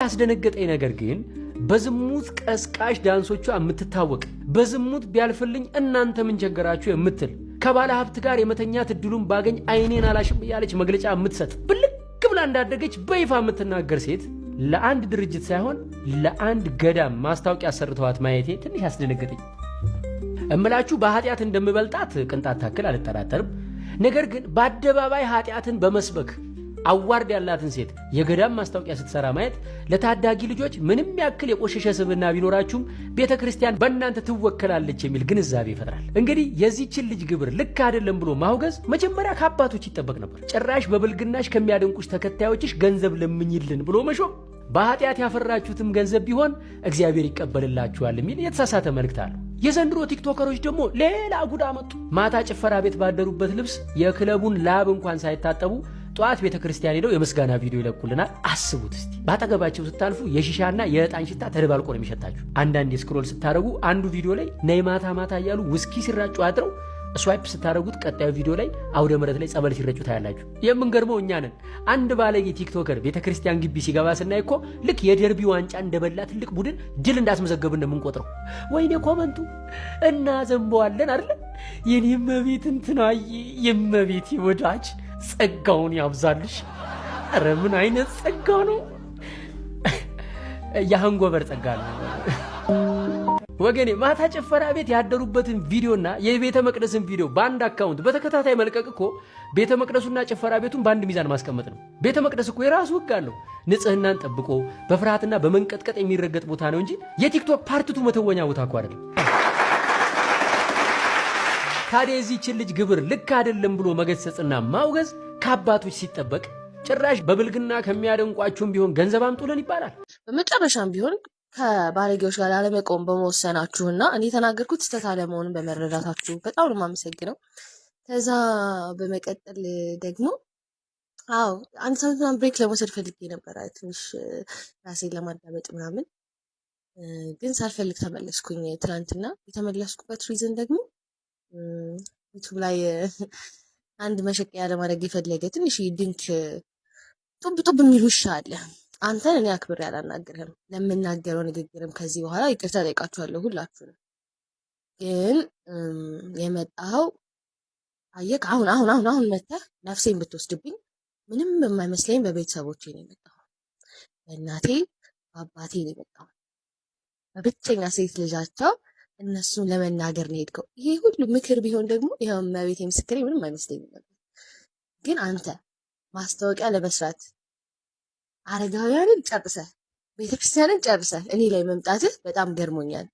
ያስደነገጠኝ ነገር ግን በዝሙት ቀስቃሽ ዳንሶቿ የምትታወቅ፣ በዝሙት ቢያልፍልኝ እናንተ ምን ቸገራችሁ የምትል፣ ከባለ ሀብት ጋር የመተኛት እድሉን ባገኝ አይኔን አላሽም እያለች መግለጫ የምትሰጥ፣ ብልግ ብላ እንዳደገች በይፋ የምትናገር ሴት ለአንድ ድርጅት ሳይሆን ለአንድ ገዳም ማስታወቂያ አሰርተዋት ማየቴ ትንሽ አስደነገጠኝ። እምላችሁ በኃጢአት እንደምበልጣት ቅንጣት ታክል አልጠራጠርም። ነገር ግን በአደባባይ ኃጢአትን በመስበክ award ያላትን ሴት የገዳም ማስታወቂያ ስትሰራ ማየት ለታዳጊ ልጆች ምንም ያክል የቆሸሸ ስብዕና ቢኖራችሁም ቤተ ክርስቲያን በእናንተ ትወከላለች የሚል ግንዛቤ ይፈጥራል። እንግዲህ የዚችን ልጅ ግብር ልክ አይደለም ብሎ ማውገዝ መጀመሪያ ከአባቶች ይጠበቅ ነበር። ጭራሽ በብልግናሽ ከሚያደንቁሽ ተከታዮችሽ ገንዘብ ለምኝልን ብሎ መሾም በኃጢአት ያፈራችሁትም ገንዘብ ቢሆን እግዚአብሔር ይቀበልላችኋል የሚል የተሳሳተ መልእክት አለው። የዘንድሮ ቲክቶከሮች ደግሞ ሌላ ጉድ አመጡ። ማታ ጭፈራ ቤት ባደሩበት ልብስ የክለቡን ላብ እንኳን ሳይታጠቡ ጠዋት ቤተ ክርስቲያን ሄደው የምስጋና ቪዲዮ ይለቁልናል። አስቡት እስቲ፣ በአጠገባቸው ስታልፉ የሺሻና የዕጣን ሽታ ተደባልቆ ነው የሚሸታችሁ። አንዳንድ scroll ስታደረጉ አንዱ ቪዲዮ ላይ ነይ ማታ ማታ እያሉ ውስኪ ሲራጩ አድረው swipe ስታደረጉት ቀጣዩ ቪዲዮ ላይ አውደ ምሕረት ላይ ጸበል ሲረጩ ታያላችሁ። የምንገርመው እኛ ነን። አንድ ባለጌ TikToker ቤተ ክርስቲያን ግቢ ሲገባ ስናይ እኮ ልክ የደርቢ ዋንጫ እንደበላ ትልቅ ቡድን ድል እንዳስመዘገብን ነው የምንቆጥረው። ወይኔ comment ኡ እና ዘንበዋለን አይደለ? የኔ እመቤት እንትናዬ፣ የእመቤቴ ወዳጅ ጸጋውን ያብዛልሽ። ኧረ ምን አይነት ጸጋ ነው! የ hangover ጸጋ ነው ወገኔ። ማታ ጭፈራ ቤት ያደሩበትን ቪዲዮና የቤተ መቅደስን ቪዲዮ በአንድ account በተከታታይ መልቀቅ እኮ ቤተ መቅደሱና ጭፈራ ቤቱን በአንድ ሚዛን ማስቀመጥ ነው። ቤተ መቅደስ እኮ የራሱ ሕግ አለው። ንጽህናን ጠብቆ በፍርሃትና በመንቀጥቀጥ የሚረገጥ ቦታ ነው እንጂ የቲክቶክ part two መተወኛ ቦታ እኮ አይደለም። ታዲያ የዚህችን ልጅ ግብር ልክ አይደለም ብሎ መገሰጽና ማውገዝ ከአባቶች ሲጠበቅ ጭራሽ በብልግና ከሚያደንቋችሁም ቢሆን ገንዘብ አምጡልን ይባላል። በመጨረሻም ቢሆን ከባለጌዎች ጋር ላለመቆም በመወሰናችሁና እኔ የተናገርኩት ስህተት አለመሆኑን በመረዳታችሁ በጣም ነው የማመሰግነው። ከዛ በመቀጠል ደግሞ አዎ አንድ ሳምንት ምናምን break ለመውሰድ ፈልጌ ነበረ፣ ትንሽ ራሴን ለማዳመጥ ምናምን፣ ግን ሳልፈልግ ተመለስኩኝ። ትናንትና የተመለስኩበት reason ደግሞ ዩቱብ ላይ አንድ መሸቀያ ለማድረግ የፈለገ ትንሽ ድንክ ጡብ ጡብ የሚል ውሻ አለ። አንተን እኔ አክብሬ አላናግርህም። ለምናገረው ንግግርም ከዚህ በኋላ ይቅርታ ጠይቃችኋለሁ ሁላችሁንም። ግን የመጣኸው አየህ፣ አሁን አሁን አሁን አሁን መተህ ነፍሴን ብትወስድብኝ ምንም የማይመስለኝ በቤተሰቦቼ ነው የመጣኸው። በእናቴ በአባቴ ነው የመጣኸው። በብቸኛ ሴት ልጃቸው እነሱን ለመናገር ነው የሄድከው። ይሄ ሁሉ ምክር ቢሆን ደግሞ ይኸው እመቤቴ ምስክሬ ምንም አይመስለኝም ነበር። ግን አንተ ማስታወቂያ ለመስራት አረጋውያንን ጨርሰህ ቤተክርስቲያንን ጨርሰህ እኔ ላይ መምጣትህ በጣም ገርሞኛል።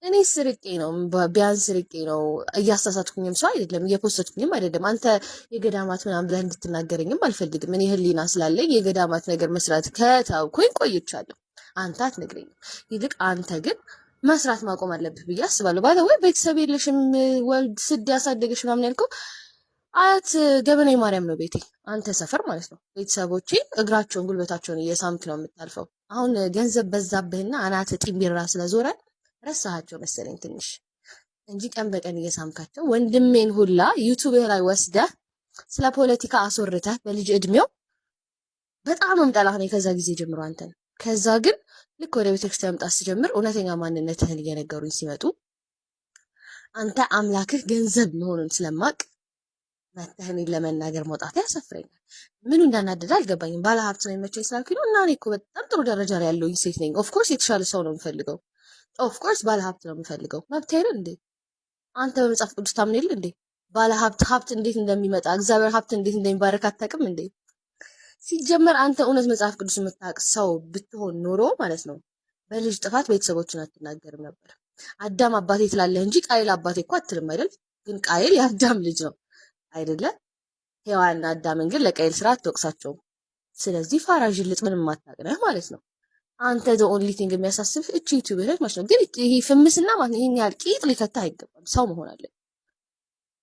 እኔ ስርቄ ነው፣ ቢያንስ ስርቄ ነው። እያሳሳትኩኝም ሰው አይደለም፣ እየፖሰትኩኝም አይደለም። አንተ የገዳማት ምናምን ብለህ እንድትናገረኝም አልፈልግም። እኔ ሕሊና ስላለኝ የገዳማት ነገር መስራት ከተውኩኝ ቆይቻለሁ። አንተ አትነግረኝም። ይልቅ አንተ ግን መስራት ማቆም አለብህ ብዬ አስባለሁ። By the way ቤተሰብ የለሽም ወልድ ስድ ያሳደገሽ ምናምን ያልከው አያት ገበናዊ ማርያም ነው ቤቴ፣ አንተ ሰፈር ማለት ነው። ቤተሰቦቼ እግራቸውን ጉልበታቸውን እየሳምክ ነው የምታልፈው። አሁን ገንዘብ በዛብህና አናት ጢምቢራ ስለዞረ ረሳሃቸው መሰለኝ ትንሽ እንጂ ቀን በቀን እየሳምካቸው ወንድሜን ሁላ ዩቱብህ ላይ ወስደህ ስለ ፖለቲካ አስወርተህ በልጅ እድሜው በጣም እምጠላህ ነው ከዛ ጊዜ ጀምሮ አንተን። ከዛ ግን ልክ ወደ ቤተክርስቲያን መምጣት ስጀምር እውነተኛ ማንነትህን እየነገሩኝ ሲመጡ አንተ አምላክህ ገንዘብ መሆኑን ስለማቅ መተህ እኔን ለመናገር መውጣት ያሳፍረኛል። ምኑ እንዳናደደ አልገባኝም። ባለ ሀብት ነው የሚመቸኝ ስላልኩኝ ነው። እና እኔ እኮ በጣም ጥሩ ደረጃ ላይ ያለሁኝ ሴት ነኝ። Of course የተሻለ ሰው ነው የምፈልገው። Of course ባለ ሀብት ነው የምፈልገው። መብት አይደል እንዴ? አንተ በመጽሐፍ ቅዱስ ታምን የለ እንዴ? ባለ ሀብት ሀብት እንዴት እንደሚመጣ፣ እግዚአብሔር ሀብት እንዴት እንደሚባረክ አታውቅም እንዴ? ሲጀመር አንተ እውነት መጽሐፍ ቅዱስ የምታውቅ ሰው ብትሆን ኖሮ ማለት ነው በልጅ ጥፋት ቤተሰቦችን አትናገርም ነበር። አዳም አባቴ ትላለህ እንጂ ቃይል አባቴ እኮ አትልም አይደል? ግን ቃይል የአዳም ልጅ ነው አይደለ? ሔዋንና አዳምን ግን ለቃይል ስራ አትወቅሳቸውም። ስለዚህ ፋራ ዥልጥ ምንም አታውቅ ነህ ማለት ነው። አንተ the only thing የሚያሳስብህ እቺ ዩቲዩብ ነች ማለት ነው። ግን ይሄ ፍምስና ማለት ነው ይሄን ያህል ቂጥ ሊከታህ አይገባም። ሰው መሆን አለ፣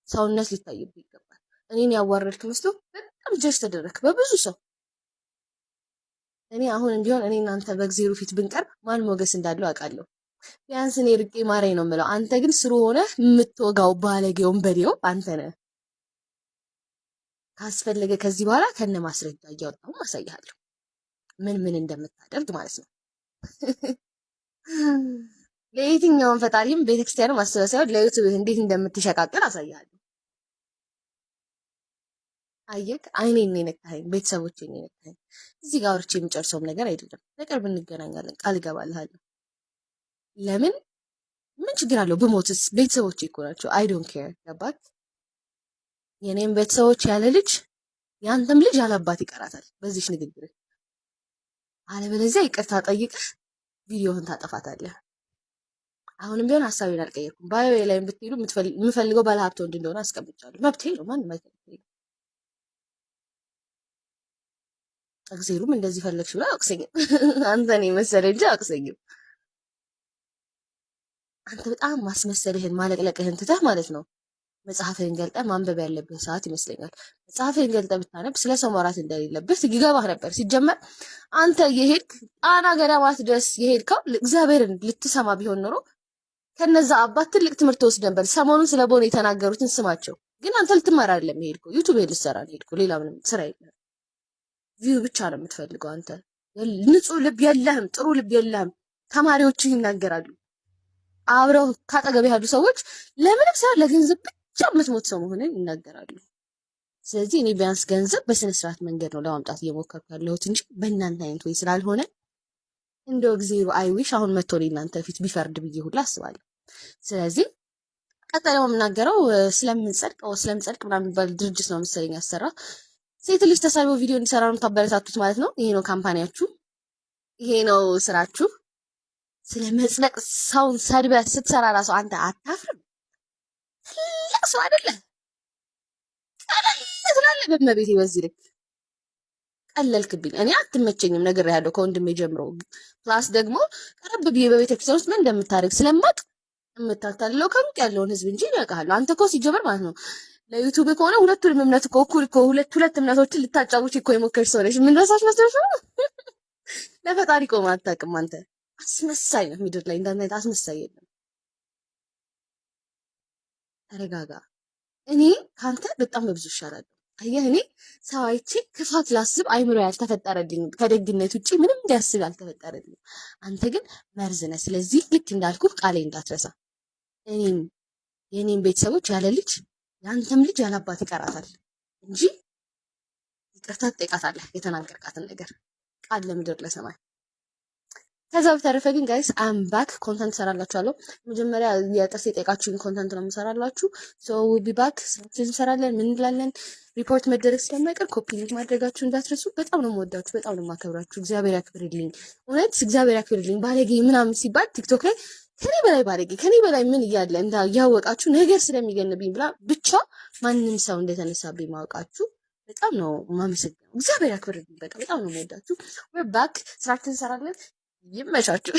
ሰውነት ሊታይብህ ይገባል። እኔን ያዋረድክ መስሎ በጣም ጀጅ ተደረግክ በብዙ ሰው። እኔ አሁንም ቢሆን እኔ እናንተ በእግዜሩ ፊት ብንቀርብ ማን ሞገስ እንዳለው አውቃለሁ። ቢያንስ እኔ ርቄ ማረኝ ነው የምለው። አንተ ግን ስሩ ሆነ የምትወጋው ባለጌ ወንበዴው አንተ ነህ። ካስፈለገ ከዚህ በኋላ ከነ ማስረጃ እያወጣሁ ማሳይሃለሁ። ምን ምን እንደምታደርግ ማለት ነው። ለየትኛውም ፈጣሪም ቤተክርስቲያንም አስበህ ሳይሆን ለ YouTube እንዴት እንደምትሸቃቅል አሳያለሁ። አየክ፣ አይኔን ነው የነካኸኝ፣ ቤተሰቦቼን ነው የነካኸኝ። እዚህ ጋር አውርቼ የሚጨርሰውም ነገር አይደለም። በቅርብ እንገናኛለን፣ ቃል እገባልሃለሁ። ለምን ምን ችግር አለው? ብሞትስ ቤተሰቦቼ እኮ ናቸው። I don't care፣ ገባክ? የኔም ቤተሰቦች ያለ ልጅ የአንተም ልጅ ያለ አባት ይቀራታል በዚች ንግግር። አለበለዚያ ይቅርታ ጠይቀህ ቪዲዮህን ታጠፋታለህ። አሁንም ቢሆን ሀሳቤን አልቀየርኩም። Bio ላይ ብትሄዱ የምፈልገው ባለሀብት ወንድ እንደሆነ አስቀምጫለሁ። መብቴ ነው፣ ማንም አይከለክለኝም። እግዜሩም እንደዚህ ፈለግሽ ብሎ አያወቅሰኝም። አንተን የመሰለ እንጂ አያወቅሰኝም። አንተ በጣም ማስመሰልህን ማለቅለቅህን ትተህ ማለት ነው መጽሐፍህን ገልጠህ ማንበብ ያለብህ ሰዓት ይመስለኛል። መጽሐፍህን ገልጠህ ብታነብ ስለ ሰው ማውራት እንደሌለብህ ይገባህ ነበር። ሲጀመር አንተ የሄድክ ጣና ገዳማት ድረስ የሄድከው እግዚአብሔርን ልትሰማ ቢሆን ኖሮ ከነዛ አባት ትልቅ ትምህርት ወስድ ነበር። ሰሞኑን ስለ ቦን የተናገሩትን ስማቸው። ግን አንተ ልትማር አይደለም የሄድከው፣ YouTube ልትሰራ ነው የሄድከው። ሌላ ምንም ስራ የለም። View ብቻ ነው የምትፈልገው አንተ። ንጹህ ልብ የለህም፣ ጥሩ ልብ የለህም። ተማሪዎች ይናገራሉ። አብረው ካጠገብ ያሉ ሰዎች ለምንም ሳይሆን ለገንዘብ ብቻ የምትሞት ሰው መሆንን ይናገራሉ። ስለዚህ እኔ ቢያንስ ገንዘብ በስነ ስርዓት መንገድ ነው ለማምጣት እየሞከርኩ ያለሁት እንጂ በእናንተ አይነት ወይ ስላልሆነ እንደው እግዜሩ I wish አሁን መጥቶ እናንተ ፊት ቢፈርድ ብዬ ሁላ አስባለሁ። ስለዚህ ቀጣይ ደግሞ የምናገረው ስለምንጸድቅ ምናምን የሚባል ድርጅት ነው መሰለኝ ያሰራ። ሴት ልጅ ተሳድቦ ቪዲዮ እንዲሰራ ነው የምታበረታቱት ማለት ነው። ይሄ ነው company ያችሁ፣ ይሄ ነው ስራችሁ። ስለ መጽደቅ ሰውን ሰድበህ ስትሰራ ራሱ አንተ አታፍርም? ትልቅ ሰው አይደለ? ቀለል ትላለህ። በመቤቴ በዚህ ልክ ቀለልክብኝ። እኔ አትመቸኝም፣ ነግሬሃለሁ ከወንድሜ ጀምሮ። Plus ደግሞ ቀረብ ብዬ በቤተክርስቲያን ውስጥ ምን እንደምታደርግ ስለማቅ የምታታልለው ከሩቅ ያለውን ህዝብ እንጂ ያውቃሉ። አንተ እኮ ሲጀመር ማለት ነው ለ YouTube ከሆነ ሁለቱንም እምነት እኮ እኩል እኮ ሁለት ሁለት እምነቶችን ልታጫውች እኮ የሞከርሽ ሰው ነሽ። ምን ረሳሽ መስሎሽ ነው? ለፈጣሪ ቆመ አታውቅም። አንተ አስመሳይ ነህ። ምድር ላይ እንዳንተ አይነት አስመሳይ የለም። ተረጋጋ። እኔ ከአንተ በጣም በብዙ ይሻላለሁ። አየህ፣ እኔ ሰው አይቼ ክፋት ላስብ አይምሮ ያልተፈጠረልኝም፣ ከደግነት ውጭ ምንም እንዲያስብ ያልተፈጠረልኝም። አንተ ግን መርዝ ነህ። ስለዚህ ልክ እንዳልኩህ ቃሌ እንዳትረሳ። እኔም የእኔም ቤተሰቦች ያለ ልጅ የአንተም ልጅ ያለ አባት ይቀራታል እንጂ ይቅርታ ትጠይቃታለህ የተናገርካትን ነገር ቃል ለምድር ለሰማይ። ከዛ በተረፈ ግን guys, I'm back፣ content ሰራላችኋለሁ። መጀመሪያ የጥርስ የጠየቃችሁኝ content ነው የምሰራላችሁ። So be back፣ እንሰራለን። ምን እንላለን? ሪፖርት መደረግ ስለማይቀር copy link ማድረጋችሁ እንዳትረሱ። በጣም ነው የምወዳችሁ፣ በጣም ነው የማከብራችሁ። እግዚአብሔር ያክብርልኝ፣ እውነት እግዚአብሔር ያክብርልኝ። ባለጌ ምናምን ሲባል TikTok ላይ ከኔ በላይ ባለጌ ከኔ በላይ ምን እያለ እያወቃችሁ ነገር ስለሚገንብኝ ብላ ብቻ ማንም ሰው እንደተነሳብኝ ማወቃችሁ በጣም ነው የማመሰግነው። እግዚአብሔር ያክብርልኝ። በቃ በጣም ነው የምወዳችሁ። We're back፣ ስራችን እንሰራለን። ይመቻችሁ።